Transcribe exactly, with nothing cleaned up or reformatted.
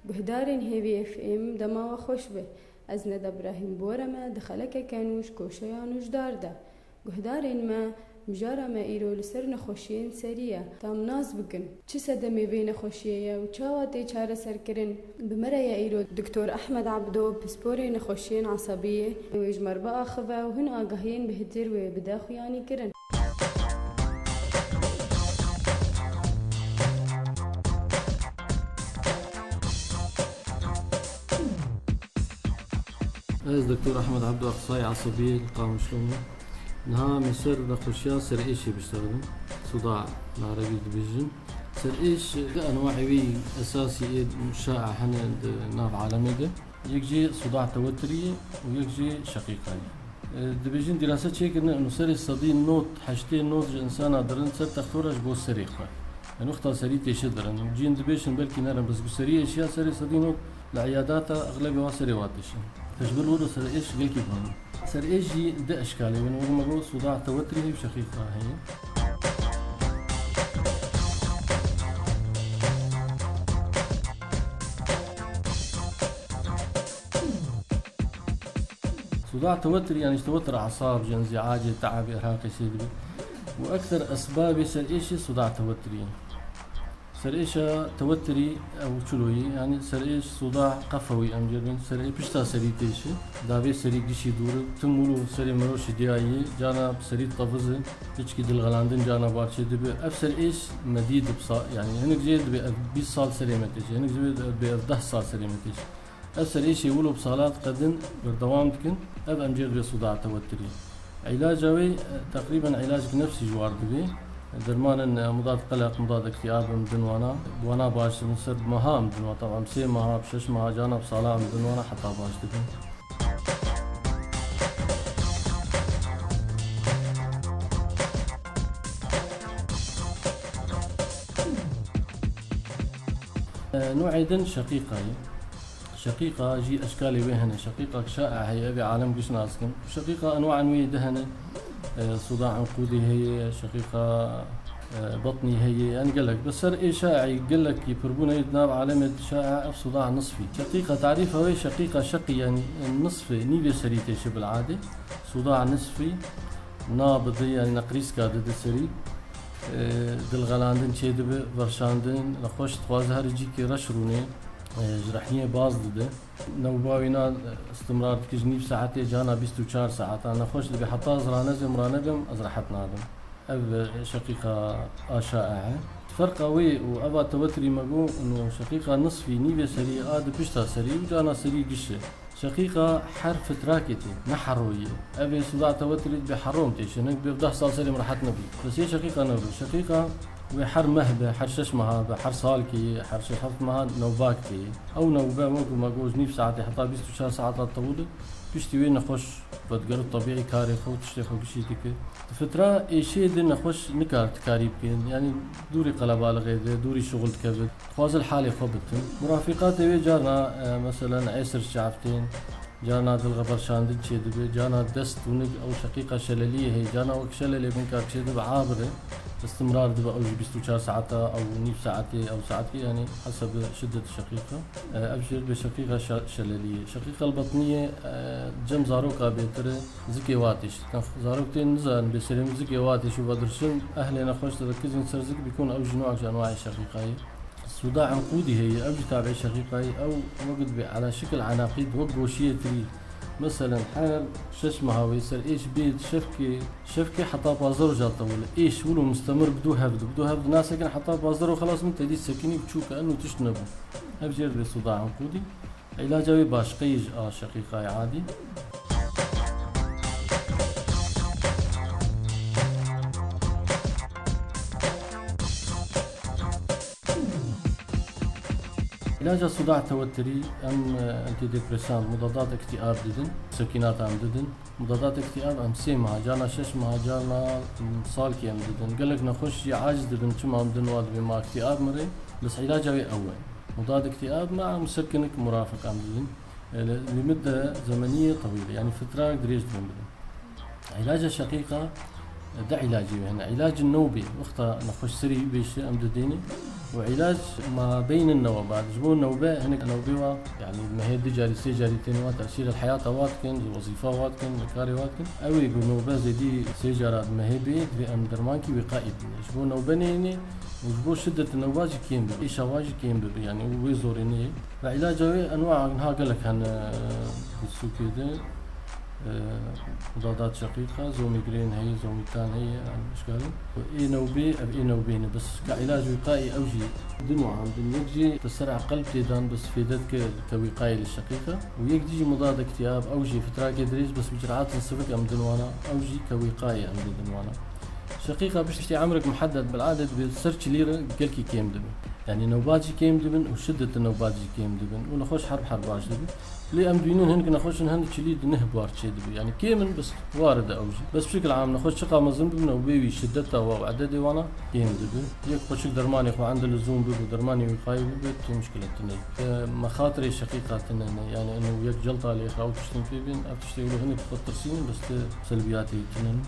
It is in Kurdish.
Guhdarên Hêvî F M, dema we xweş be. Ez Neda Brahîm Bore me di xelekeke nû ji koşeya nûjdar de. Guhdarên me, mijara me îro li ser nexweşiyên serî ye. Tam nas bikin, çi sedemê vê nexweşiyê ye û çawa tê çareserkirin? Bi me re ye îro Doktor Ehmed Abdo, pisporê nexweşiyên esebiyê. Wê ji me re biaxive û hin agahiyên bêhtir wê bide xuyanîkirin. Ez Doktor Ehmed Abdo, exsayî esebiyê li Qamişlo me. Niha em ê ser nexweşiya serêşê biştexilin. Suda li erebî dibêjin. Serêş di enwayê wî esasî ê şae hene di nav alemê de. Yek jê suda tewetirî ye û yek jê şeqîqa ye. E, dibêjin dîrase çêkirine, û serê sedî nod, heştê nod ji insana dirin ser textora ji bo serê xwe. Yanî wexta serî têşe dirin. Cîn dibêjin belkî nerin, bes ku serî êşiya serê sedî nod li îyadata exlebê wa serê wa têşe. Te ji ber wilo serêş gelkî bihane. Serêş jî di eşkalê wê, wek me got, suda tewetirî heye û şeqîqa heye. Suda tewetir, yanî ji tewetir, esab, ji înzîacê, teabê, irhaqê sê dibe. Û ekser esbabê serêşê suda tewetirî ye. Serêşa tewetirî ew çilo ye, yanî serêş suda qefewî em jê dibin, serê pişta serî têşe, davê serî gişî dûr e, tim wilo serê mirov şidiya ye, cana serî teviz e, piçkî dilxelandin cana bar çê dibe. Ev serêş medî dibsa, yanî hinek jê dibe ev bîst sal serê me têşe, hinek jê dibe ev deh sal serê me têşe. Ev serêşê wilo bi salat qedin berdewam dikin, ev em jê re dibê suda tewetirî. Îlaca wê, e, teqrîben îlacek nefsî ji war dibê. Dermanên, e, mudad qelaq, mudad îktîab em din wana. Bi wana baş dibin, ser bi meha em din wana. Taban bi sê meha, bi şeş meha, cana bi sala em din wana heta baş dibin. E, nûê din şeqîqa ye. Şeqîqa jî eşkalê wê hene. Şeqîqa şae heye, ev ê alem giş nas dikin. Şeqîqa enwaên wê di hene. E, suda enqûdî heye, şeqîqa, e, betnî heye. Yanî gelek. Bi ser ê şae gelekî pirbûn heye di nav alemê şae ev suda nisfî. Şeqîqa tarîfa wê şeqîqa şeqî, yanî, e, nisfê, nîvê serî têşe bil'adê. Suda nisfî nabidi, yanî neqrîska dide serî. E, dilxelandin çê dibe, verşandin, nexweş dixwaze her cîkê reş rûnê, e, ji rehniyê baz dide. Newba wîna, e, istimrar dike ji nîv saetê cana bîst û çar saetan. Nexweş dibê heta ez ranezêm, ranebêm, ez rehet nabim. Ev, e, şeqîqa a şae e. Ferqa wê û eva tewetirî me got, û şeqîqa nisfî, nîvê serî a di pişta serî û cana serî giş e. Şeqîqa her fitrakê tê, ne heroyî ye. Ev ê suda tewetirî dibê herom tê, şenek bê deh sal serê min rehet nebû. Bes yê şeqîqa ne wilo. Şeqîqa wê her meh be, her şeş meha be, her salkê ye, her şeş heft meha newbak tê ye. Ew newbe wek me got ji nîv saetê heta bîst û çar saeta tewil e. Piştî wê nexweş vedigere tebîî karê xwe û tiştê xwe gişî dike. Di fitra êşê de nexweş nikar tikarî bikin. Yanî dûrî qelebalixê de, dûrî şixul dikeve. Dixwaze li halê xwe bitin. Murafîqatê wê carna, e, meselen, êsir ji çav tên, carna dilxeverşandin çêdibe, carna dest û nik ew şeqîqa şeleliyê heye, carna wek şelelê bin kar çêdibe, abir e. Istimrar dibe ew jî bîst û çar saeta, ew nîv saetê, ew saetê, yanî hesebe şiddet şeqîqa. E, ev jê re dibê şeqîqa şe-, şeleliyê. Şeqîqa elbetniyê, e, cem zaroka bêtir e, zikê wa têşe. Zarok tên nizanin bê serê min zikê wa têşe û vedirşin, ehlê nexweş direkizin ser zik bikûn, ew jî newek ji enwayê şeqîqa ye. Suda enqûdî heye, ew jî tabiê şeqîqa ye, ew wek dibê ela şikil enaqîd, wek goşiyê tirî. Meselen, her şeş meha wê serêş bê şevkê, şevkê heta pazdeh roja tewil e. Êş wilo mustemir bi dû hev di, bi dû hev di nasekin heta pazdeh roj xelas min tedî sekinî û çûke eno tişt nebû. Ev jê re dibê suda enqûdî. Îlaca wê başqe ye ji a şeqîqayê adî. Îlaca suda tewetirî em, e, antidepresan, mudadat îktîab didin, sekînat em didin. Mudadat îktîab em sê meha, carna şeş meha, carna, m, salkê em didin. Gelek nexweş jî aciz dibin, çima em din wa dibê ma îktîab mirê, bes îlaca wê ew e. Mudad îktîab ma musekinik murafik em didin. E, li, li midde zemeniye tewîl, yanî fitrak dirêj dibin bidin. Îlaca şeqîqa, e, di îlacî wê hene. Îlacin newbê, wexta nexweş serî bêşe em didêne. Û îlac ma beynin newebat, ji bo newbe, hinek newbê wa, yanî mehê du carî, sê carî tên wa tesîr li heyata wa dikin, ji wezîfa wa dikin, li karê wa dikin. Ew ê ku newbe zêdî sê cara di mehê bê, divê em dermankî wîqaî bidin. Ji bo newbe neyêne û ji bo şiddet newba jî kêm bibe, êşa wa jî kêm bibe, yanî wê zorê neyê. Ve îlaca wê enwa niha gelek hene di sûkê de. E, mudadat şeqîqa, zomîgrên heye, zomîtan heye, em şikarin. Ê newbê, ev ê newbê ne, bes ka îlac wîqaî ew jî di nû em din. Yek jî te ser eqel tê dan, bes fêde dike ke wîqayê li şeqîqa. Û yek dî jî mudad îktîab, ew jî fitrakê dirêj, bes bi ciratin sivik em din wana, ew jî ke wîqayê em dê din wana. Şeqîqa piştî emrek muhedded bil'adet bi ser çilî re gelkî kêm dibe. Yanî newbat jî kêm dibin û şiddet newbat jî kêm dibin û nexweş herb herb baş dibe. Lê em dibînin hinek nexweşin hin çilî di neh bar çêdibe. Yanî kêm in, bes ware de ew jî. Bes bi şekil am nexweş çiqa mezin bibe, newbê wî şiddeta wa û ededê wana kêm dibe. Yek xweşik dermanê xwe ende lizûm bibe, dermanê wîqayê bibe, tu muşkile tune. E, mexatirê şeqîqa tune ne. Yanî eno yek celta lê xwe ew tiştin pê bên, ev tiştê wilo hinek xwe tirsînin, bes ti selbiyatê tune ne.